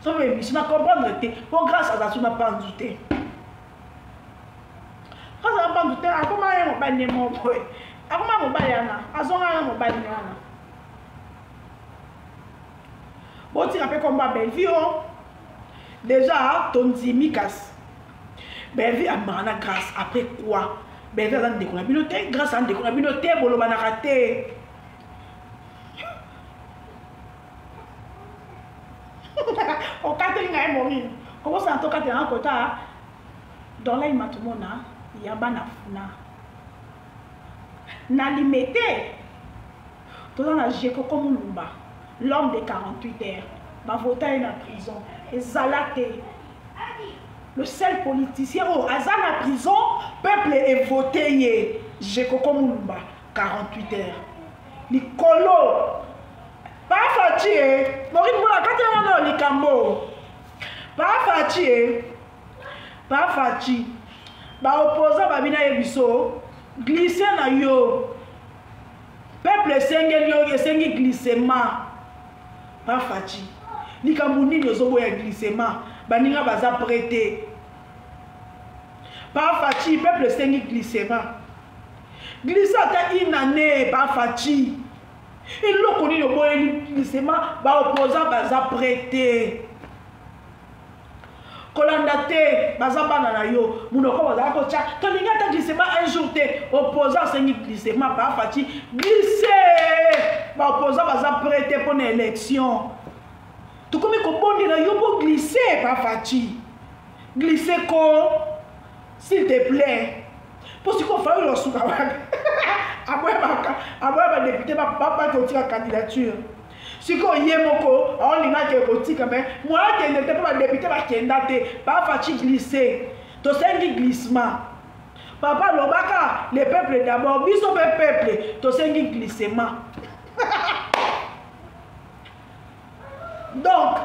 soki ba émission na comprendre te mpo grâce aza su na panzu te grâce aza panzu te akoma ye mobali ne moko boye akoma mobali wana azonga na mobali ne wana botika mpe kombo ya bellevue o oh. déjà tondimi kasi bellevue amaka na grâce après quoi Bellevue aza ndeko na bino te, Grace aza ndeko na bino te, bolobanaka te. Okateli ngai Maureen, kobosana tokatela nga kota Dorlay Matumona ya bana funa. Na limete toza na Jekoko Mulumba, l'homme de 48 heures, bavota ye na prison ezala te. Le seul politicien oyo aza na prison, peuple evote ye. Jekoko Mulumba, 48 heures. Likolo. Pa Fatshi e. Maureen Mbola kati yango na likambo. Pa Fatshi e. Pa Fatshi. Ba opposant ba bina ye biso. Glisser na yo. Peuple esengeli yo esengi glissement. Pa Fatshi. Likambo nini ozoboya glissement? Baninga baza prêt te. Pa Fatshi, peuple esengi glissement. Glisse ata une année, Pa Fatshi. Eloko nini oboyeli glissement? Ba opposants baza prêt te. Kolanda te, baza bana na yo. Munoko bazala kotya. Tolingi ata glissement un jour te. Opposant asengi glissement pa Fatshi. Glisse! Ba opposant baza prêt te pona élection. Tokomi kobondela yo po glisser pa Fatshi. Glisse ko s'il te plaît. Po sikoyo Fayulu asuka wapi? Aboya ba aboya ba député ba ba kotika candidature. Sikoyo ye moko aolinga ake kotika mais moyen akende te mpo ba député bakenda te. Pa Fatshi glisse. Tosengi glissement. Papa alobaka le peuple d'abord, biso pe peuple tosengi glissement. Donc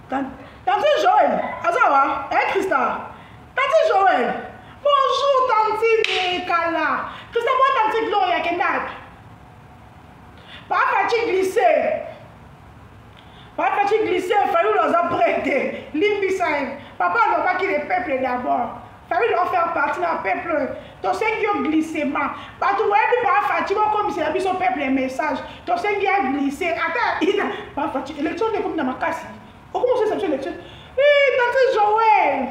Tante Joël, aza wa? Eh Christa? Tante Joël. Bonjour tantine Kala. Christa moi tante Gloria kendaki. Papa tu glissé. Papa tu glissé, Fayulu aza prêt te. Limbisa ye. Papa alobaki le peuple d'abord. Fayulu en faire partie na peuple. Tosengi yo glissement. Bato boyebi pa Fatshi bokomisela biso peuple message. Tosengi ya glisser. Ata ina pa Fatshi élection nde ekomi na makasi. Okomi osesa biso élection. Eh tante Joël.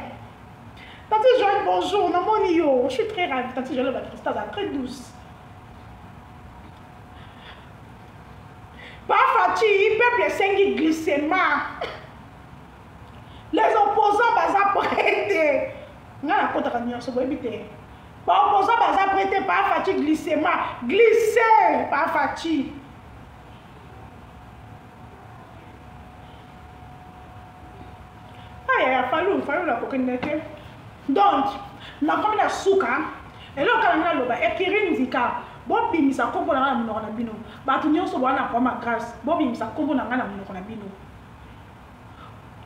Tante Joël bonjour, namoni yo. Je suis très ravie. Tante Joël ba Christa aza très douce. Pa Fatshi, peuple esengi glissement. Les opposants baza prêt te. Nga nakotaka nyonso boyebi te. Ba opposants baza prêt te pa Fatshi glissement. Glisser pa Fatshi. Aya ya Fayulu, Fayulu akokende te. Donc, nakomi na suka. Eloko kaka nga naloba, Ekiri Nzika, bobimisa nkombo na nga na monoko na bino. Bato nyonso boa na problème ya grâce, bobimisa nkombo na nga na monoko na bino.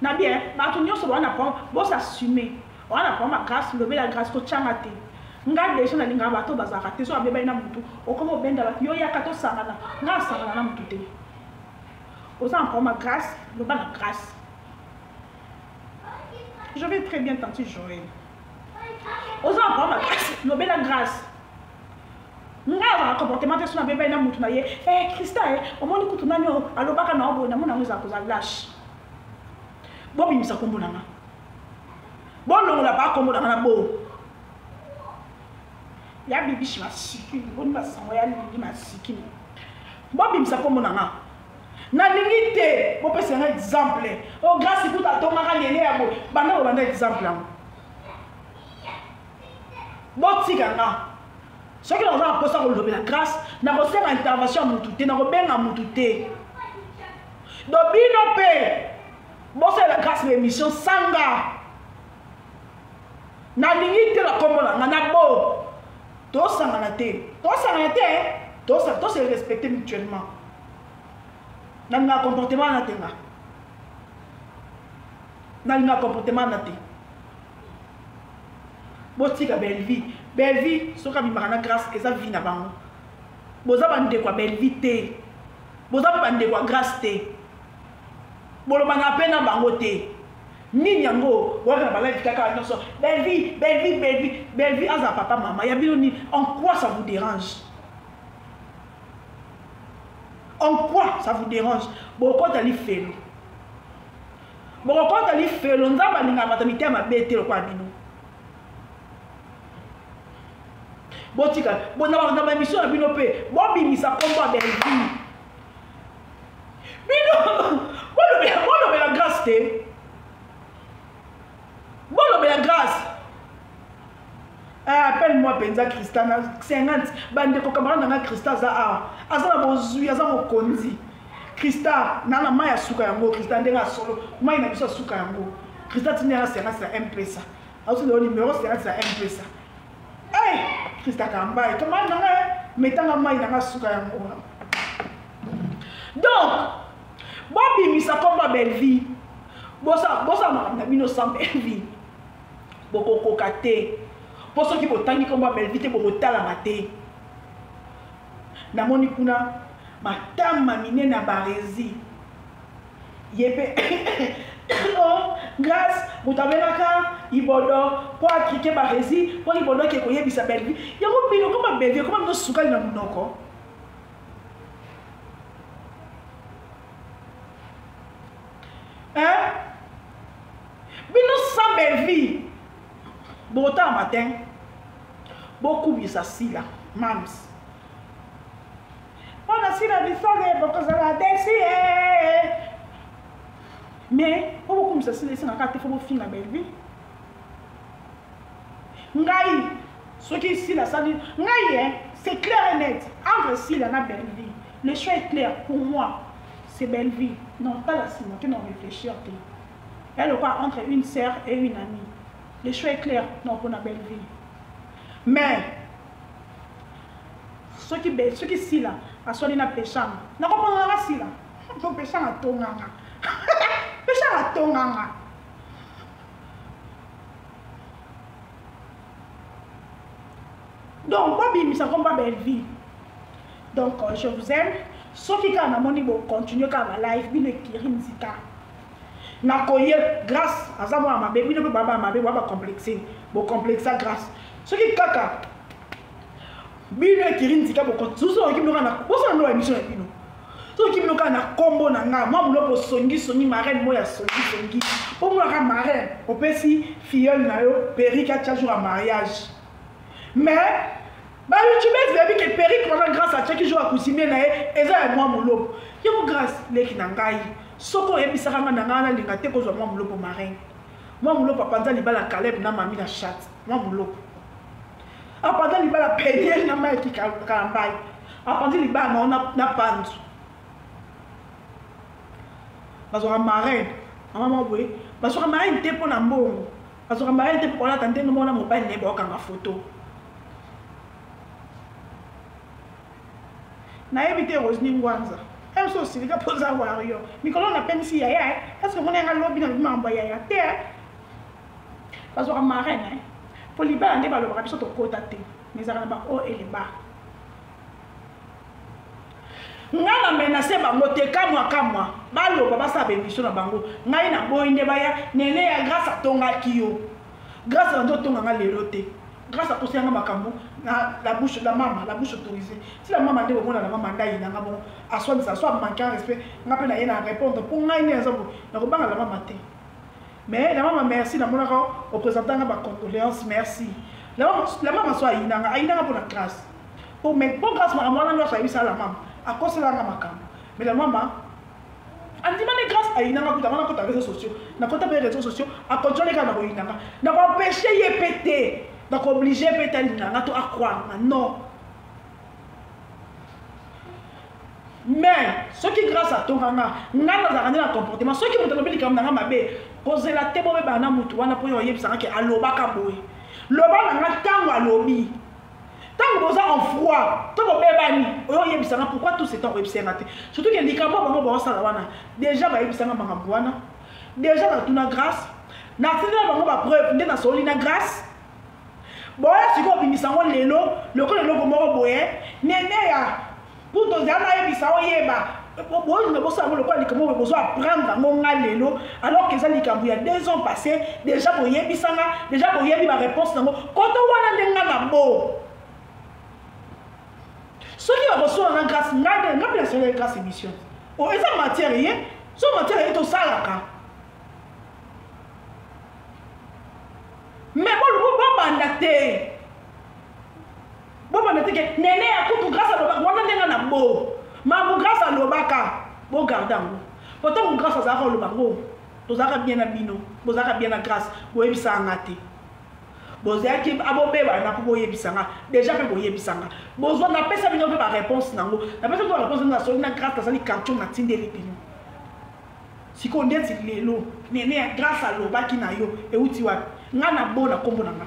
Na bien, bato nyonso boa na problème, bosassume. Oa na problème ya grâce, lobela grâce, kotyanga te. Nga deja nalingaka bato bazalaka te, so abebani na motu, okoma obenda bato, yo yaka tosangana. Nga asangana na motu te. Oza na problème ya grâce, loba na grâce. Je vais très bien, tante Joël. Oza na problème ya grâce, lobela grâce. Nga azalaka comportement te so nabebani na motu na ye. Eh Christa, eh, omoni kutu nani oyo alobaka na yo boye, namoni yango ezala kozala lâche. Bobimisa kombo na nga. Bolongola ba kombo na nga na bo. Ya bibishi masikini, boni masango ya lingi masikini. Bobimisa kombo na nga. Nalingi te bopesa nga exemple. O grâce kuta atongaka lele ya boye. Banda bobanda exemple yango. Botika nga. Soki naza na posa kolobela grâce, nakosenga intervention ya mutu te, nakobenga mutu te. Donc bino pe bosalela grâce na émission sanga. Nalingi te na kombo na nga na bo. Tosangana te. Tosangana te. Tosa to se respecter mutuellement. Nalinga comportement na te nga. Nalinga comportement na te. Botika Bellevue. Bellevue soki abimaka na grâce eza vie na bango. Boza ba ndeko ya Bellevue te. Boza pe ba ndeko ya grâce te. Bolobana pe na bango te. Nini yango boyaka na ba live kaka nyonso Bellevue, Bellevue, Bellevue, Bellevue aza papa mama ya bino nini? En quoi ça vous dérange? En quoi ça vous dérange? Bokota lifelo. Bokokota lifelo, Nzambe alingaka bato mitema mabe te lokola bino. Botika na ba émission na bino pe bobimisa kombo ya Bellevue. Bino bolobela bolobela grâce te. Bolobela grâce. Eh, appelle-moi penza Christa na 50 bandeko camarade na nga Christa aza awa. Aza na bozwi, aza mokonzi. Christa na na mai ya suka yango Christa ndenge asolo mai na biso ya suka yango. Christa tindi nga 50 na M-Pesa. Auti lelo numéro 50 na M-Pesa. Hey, Christa Kambayi, camarade na nga metanga mai na nga suka yango. Donc, bobimisa kombo ya Bellevue. Bosa bosa makambo na bino sans Bellevue. Bokokoka te. Po soki botangi kombo ya Bellevue te bokotalama te. Namoni kuna matama minene ya Barezi. Ye pe oh, Grâce moto abengaka Ibodo po akrike Barezi po Ibodo ake koyebisa Bellevue. Yango bino koma Bellevue koma bino sukali na monoko. Bellevue botala matin bokumisa Sila mams mpona Sila bisole bokozala desi eh. Mais mpo bokumisa Sila esengaka te fo bofinga Bellevue. Ngai soki Sila asali ngai eh, c'est clair et net entre Sila na Bellevue, le choix est clair pour moi, c'est Bellevue. Non tala nsima te, non réfléchir te, ya lokola entre une sœur et une amie, le choix est clair, non mpona Bellevue. Mais soki soki Sila aswani na Peshanga, nakomona nanga Sila po Peshanga atonganga Peshanga atonganga. Donc bobimisa komba Bellevue. Donc je vous aime. Soki kaka namoni bo continuer kaka ba live bino ekiri nzika. Nakoye grâce aza mwana mabe bino pe baba mabe baba complexe bo complexa grâce. Soki kaka bino ekiri nzika bo continuer soki bino kaka bosala ndo ba émission ya bino. Soki bino kaka na kombo na nga mwa muloko songi songi marraine moya songi songi. Omonaka marraine opesi filleule na yo perruque atia jour ya mariage. Mais ba youtubeurs bayebi ke perruque wana grâce atiaki jour ya coutumier na ye eza ya mwa mulopo. Yango grâce leki na ngai soki oyebisaka nga na ngai nalinga te kozwa mwa mulopo marraine. Mwa mulopo apanza libala Caleb na mami na chat. Mwa mulopo apanza libala Peniel na Mike Kalambayi. Apanzi libala na na, na panzu. Bazwaka marraine mama moko boye, bazwaka marraine te mpo na mbongo, bazwaka marraine te mpo kolata ndenge moko na mobali na ye baokanga foto. Nayebi te Rosny Ngwanza biso osilika mpo oza wario mikolo napemisi yaya parce que omoni yanga lobi nalobi makambo ya yaya te. Bazwaka marraine mpo libala nde balobaka biso tokota te, mais ezalaka na ba haut et le bas. Nga na menace bango te, kamwa kamwa baloba basala ba émission na bango, ngai na boyi nde baya nene ya grâce atongaki yo. Grâce na nzotonga nga lelo te. Grâce akosela nga makambo na la bouche la mama, la bouche autorisée. Si la mama nde bomona la mama ndai na nga bon aswanisa soit manquer en respect, nga pe na ye na répondre pour ngai nde naza bo na kobanga la mama te. Mais la mama merci na monaka o présenter nga ba condoléances merci. La mama la mama soit ayinanga, ayinanga pour la grâce. Pour mais pour grâce makambo wana nyonso ayebisa la mama, akosela nga makambo. Mais la mama andima nde grâce ayinanga kuta wana kota réseaux sociaux nakota mpe réseaux sociaux akontione kaka na koyinanga na koempêche ye mpe te na kooblige mpe te alinganga to acroire nga non. Mais soki grâce atonga nga, nga nazalaka nde na comportement soki moto alobi likambo na nga mabe, kozela te bobebana na motu wana mpo yo oyebisaka ke alobaka boye. Loba na nga ntango alobi, ntango boza en froid to bobebani, oyo oyebisanga pourquoi tout ce temps oyebisa nga te. Surtout ke likambo bango baosala wana déjà bayebisanga makambo wana déjà natuna grâce, natindela bango ba preuve nde nasololi na grâce. Boya sikoyo obimisa yango lelo lokola eloko moko boye nene ya pour tozala nayebisa oyeba bolinga bosala yango lokola likambo boye bozo apprendre yango nga lelo alors que eza likambo ya 2 ans passé déjà boyebisa nga déjà boyebi ba réponse nango koto wana nde nga na bo soki bakosala na grâce nga nde nga mpe nasalaki grâce émission o eza matière ye so matière ye tosalaka. Mais bobanda te, bobanda te ke nene ya kutu grâce alobaka wana ndenge na bo mambo grâce alobaka bogarde yango po ntango grâce azalaka koloba ngo tozalaka bien na bino, bozalaka bien na grâce, boyebisaka nga te bozalaki abobebana mpo boyebisa nga déjà mpe boyebisa nga bozwa napesa bino mpe ba réponse nango, napesa bino ba réponse nango nasoli na grâce nasali capture natindeli bino. Sikoyo ndeti lelo nene ya grâce alobaki na yo euti wapi? Nga na bo na kombo na nga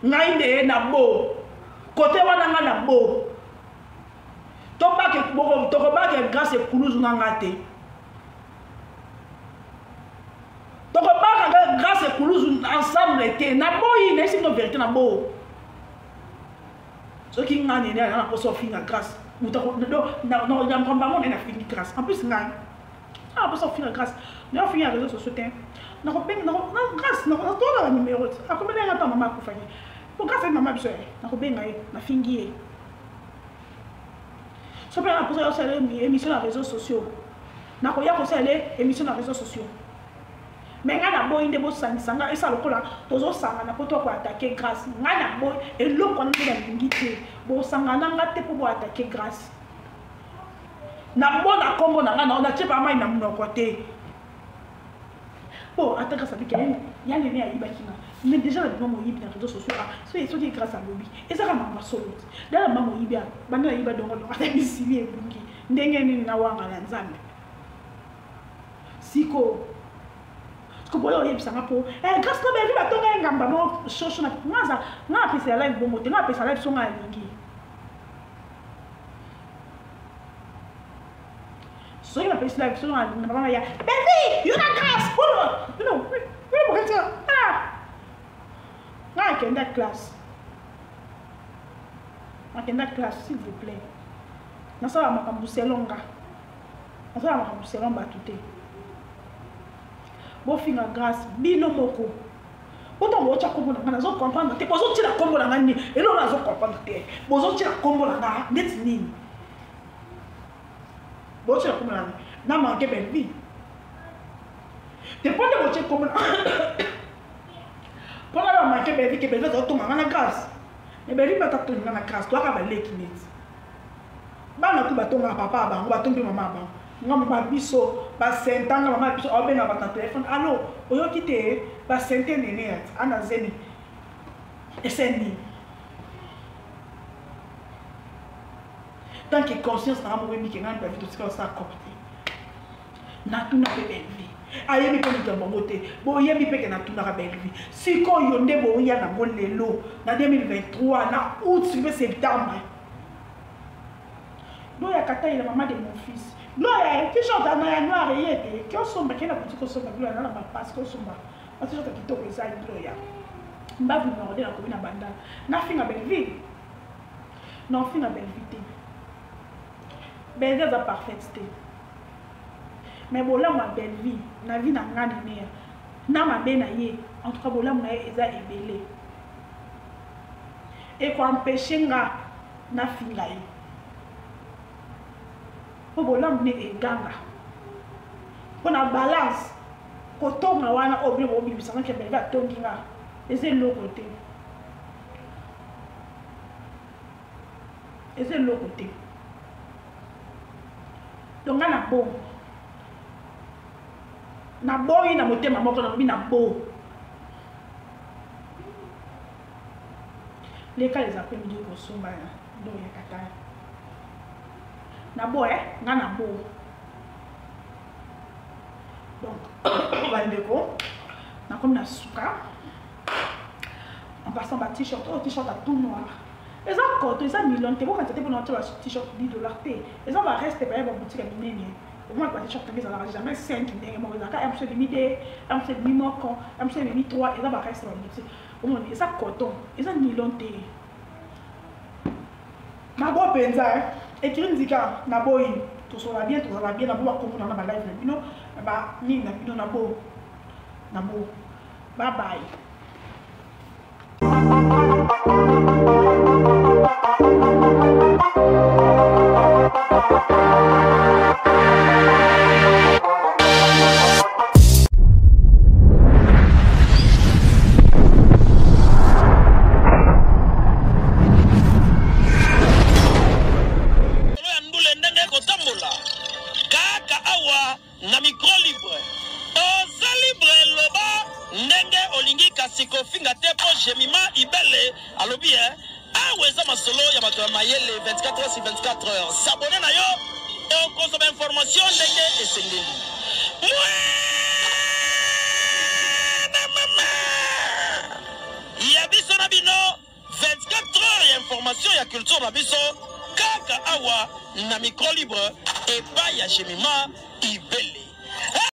ngai nde na bo kote wana nga na bo tobake tokobake grâce ekuluzu na nga te tokobaka grâce ekuluzu ensemble te na boyi nayebisi bino verité na bo soki nga nene aza na posa ofinga grâce na bango nde nafingi grâce en plus ngai aza na posa ofinga grâce nayo ofingi na réseau sociaux te nakobenga grâce natona ba numéro te akomeli nga ntango mama akufaki po grâce ayi mama biso ye nakobenga ye nafingi ye so mpe na posa yosala émission na réseau sociaux. Nakoya kosala émission na réseaux sociaux. Mais nga naboyi nde bosangisa nga esa lokola tozosangana mpo to koatake Grâce. Nga naboyi eloko wana nde nalingi te. Bosangana nga te mpo boatake Grâce. Nabona nkombo na nga na natie pa mai na monoko te. Po ata Grâce abiki ya nene ayibaki nga. Mais déjà na bima moyibi na réseaux sociaux ah soki soki Grâce alobi ezaka makambo solo te. Dala mama moyibi ah banda nayiba dongo dongo ata misili ebungi ndenge nini na wanga na Nzambe. Siko siko boyo oyebisa nga po eh Grâce na Bellevue batonga ye ngamba mo shosho na ngaza nga apesa live bongo te nga apesa live so nga alingi. Soki napesi live so nga alingi na ya Bellevue yo na Grâce bolo bino bino bokanisa ah nga akenda classe akenda classe s'il vous plaît nasala makambo selon nga nasala makambo selon bato te. Bofinga Grâce bino moko poto botya nkombo na nga nazo comprendre te. Bozotiela nkombo na nga nini? Eloko nazo comprendre te, bozotiela nkombo na nga neti nini? Botiela nkombo na nga na manke Bellevue te mpo nde botie nkombo na mpona ba manke Bellevue ke Bellevue azotonga nga na Grâce. Mais Bellevue mpe atatongi nga na Grâce, toyaka baleki neti bana ku batongaka papa ya bango, batongi mpe mama ya bango. Nga mama biso basentanga mama biso aobenga bato na telefone alo oyoki te basente nene ya ana zemi ese nini. Tant que conscience na nga moko ebike nga na vie totika osala cope te. Natuna mpe Bellevue ayebi mpe likambo yango te. Boyebi mpe ke natunaka Bellevue. Sikoyo nde boya nango lelo na 2023 na août mpe septembre. Gloria Katayela, maman de mon fils. Gloria, t-shirt na ya noir ye te. Ki osomba ke na boutique osomba Gloria na ba passe ko osomba. Ba t-shirt kitoko eza Gloria. Mbavu numéro 2 na komi na bandal. Na finga Bellevue. Na finga Bellevue te. Bellevue aza parfaite te. Mais bolamu ya Bellevue na vie na nga neneya na mabe na ye, en tout cas bolamu na ye eza ebele. Eko empêcher nga na finga ye. Po bolamu ne eganga. Po na balance kotonga wana oyo bino bobimisa nga ke Bellevue atongi nga eza eloko te. Eza eloko te. Donc nga na bo naboyi na motema moko nalobi na bo leka les après-midi kosomba ndo ya kataya na bo nga na bo. Donc bandeko nakomi na suka en passant ba t-shirt oyo t-shirt à tout noir eza koto eza nylon te bokanisa te mpona otia ba t-shirt 10 $ te eza ba reste baye ba boutique ya minene. Omona ba t-shirt ndenge ezalaka jamais 5 ndenge moko ezalaka un mosusu ebimi 2 un mosusu ebimi moko un mosusu ebimi 3 eza ba reste ba boutique. Omoni eza coton eza nylon te. Nabo mpenza ekiri nzika naboyi tosola bien tozala bien nabo bakombo na ba live na bino na ba nini na bino nabo nabo bye bye. Na micro libre oza libre loba ndenge olingi kasi kofinga te po Jemima Ibele alobi eh awa eza masolo ya bato ya mayele 24 heures sur 24 heures s'abonner na yo okozwa ba information ndenge esengeli. Mwana mama ya biso na bino 24 heures ya information ya culture na biso kaka awa na micro libre epai ya Jemima Ibele.